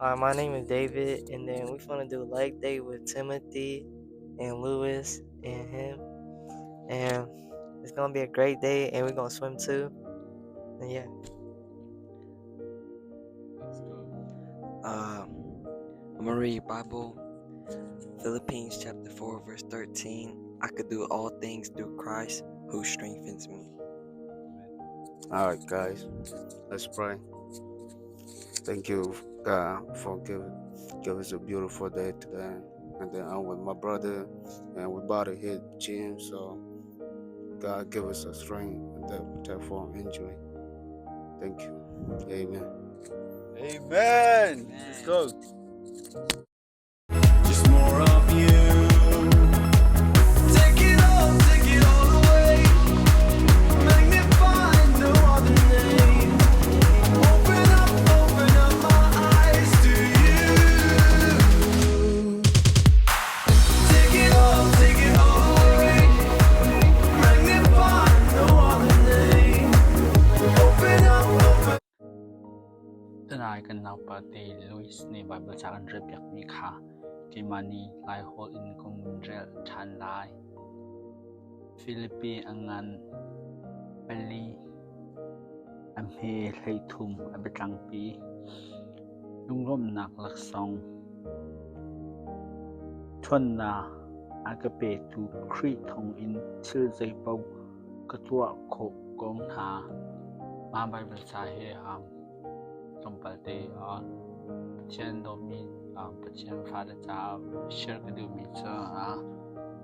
Hi, my name is David, and then we're gonna do leg day with Timothy and Lewis and him. And it's gonna be a great day, and we're gonna swim too. And yeah. Uh, I'm gonna read Bible, Philippians chapter four, verse thirteen. I could do all things through Christ who strengthens me. All right, guys, let's pray. Thank you, God, for giving, give us a beautiful day today. And then I'm with my brother, and we about to hit gym, so God give us a strength that we take for injury. Thank you. Amen. Amen. Let's go. Just more of you. Take it all, take it all away. Magnify no other name. Open up, open up my eyes to you. Take it all, take it all away. Magnify no other name. Open up, open ທັງຫຼາຍກັນເນາະ ປາເຕລຸຍ ໃນບາດບັນຊາກັນເຣີຍບຽກມີຄ່າ ເກມານີ ຫຼາຍໂຮລ ອິນກຸມເຣລ ທານລາຍ ຟີລິບປີ ອັງງານ ເປລີ ອຳເຮ ໄທທຸມ ອາເບຕລັງປີ ລຸງລົມ ນັກລັກຊອງ ທວນນາ ອາກາເປ ຕູ ຄຣີ ທົງອິນ ຊິລ ໄຊເປົາ ກະຕົວະ ໂຄ ກອງທາ ມາໄບເບິນສາເຮອາ ຕົມປາເຕອາ ປະທຽນໂດມີອາ ປະທຽນຟາດຈາ ເຊລກະດູມີເຈອາ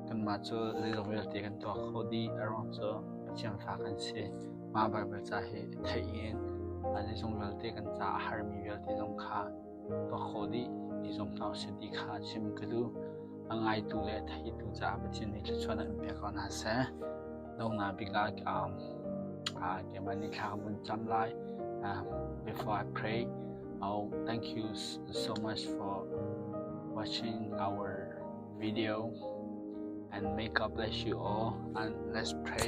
ກັນມາເຈອ ເລຊອງເວລເຕກັນຕົວໂຄດີ ອາຣອນເຈອ ປະທຽນຟາກັນເຊ ມາໄບເບິນສາເຮໄທເອນ ອາເລຊອງເວລເຕກັນຈາ ຮາຣມີເວລເຕລົງຄາ Pakodi, izom tau sedi kha chim kadu, angai tu le thai tu cha, but in the chona and pekon hase, dong na big like, um, uh, Gemani Khabun Chamlai. Um, before I pray, I'll thank you s- so much for watching our video, and may God bless you all, and let's pray.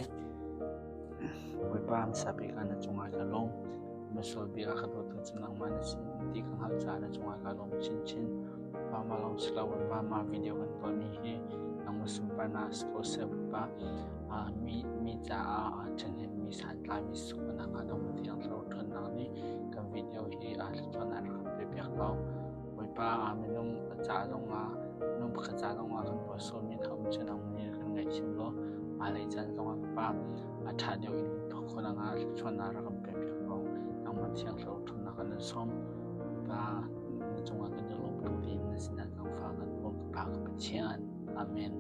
ໂອ້ຍ ປ້າ ມາສາປີການນະ ຈົ່ງອາຍກະລົງ ມາສວຍບີກາກະໂຕ ເຖິງຈະນັ່ງມານະ ສິ່ງທີ່ກັງຫັກຈານະ ຈົ່ງອາຍກະລົງ ຊິນຊິນ ປ້າ ມາລອງສະລາວ ປ້າ ມາວິດີໂອກັນຕອນນີ້ ເຮ ນັ່ງມາສູ່ປ້ານາ ສະໂກເຊ ປ້າ ອາ ມີ ມີຈາ ອາ ເຖິງເຫັນມີສານຕາ ມີສຸກະນາຄະ ນັ່ງມາທຽງເຊົາເຖິງນັ່ງນີ້ ກັນວິດີໂອ ເຮ ອາ ຈອນອານຄຳເປປຽກເຮົາ ໂອ້ຍ ປ້າ ອາ ມີນຸ່ງກະຈາລົງມາ ນຸ່ງກະຈາລົງມາ ຄັນບໍ່ສົນມີທຳ ເຊິ່ງນັ່ງນີ້ ຄັນໄງຊິມໂລ ອາ ເລຈັນ ກະມາກະປາ ອາ ທາດຽວອິນ ທຸກຄົນອາ ຊວນອາ ລະກຳເປັນພຽງເຮົາ ນັ່ງມາທຽງເຮົາ ທຸນນະກະນະສົມ ປາ ນະ ຈົ່ງອາ ກະນະລົມ ທຸກທີນະ ຊິນະ ກັງຟ້າ ກັນ ໂອນ ກະປາ ກະປະທຽນ ອາເມນ.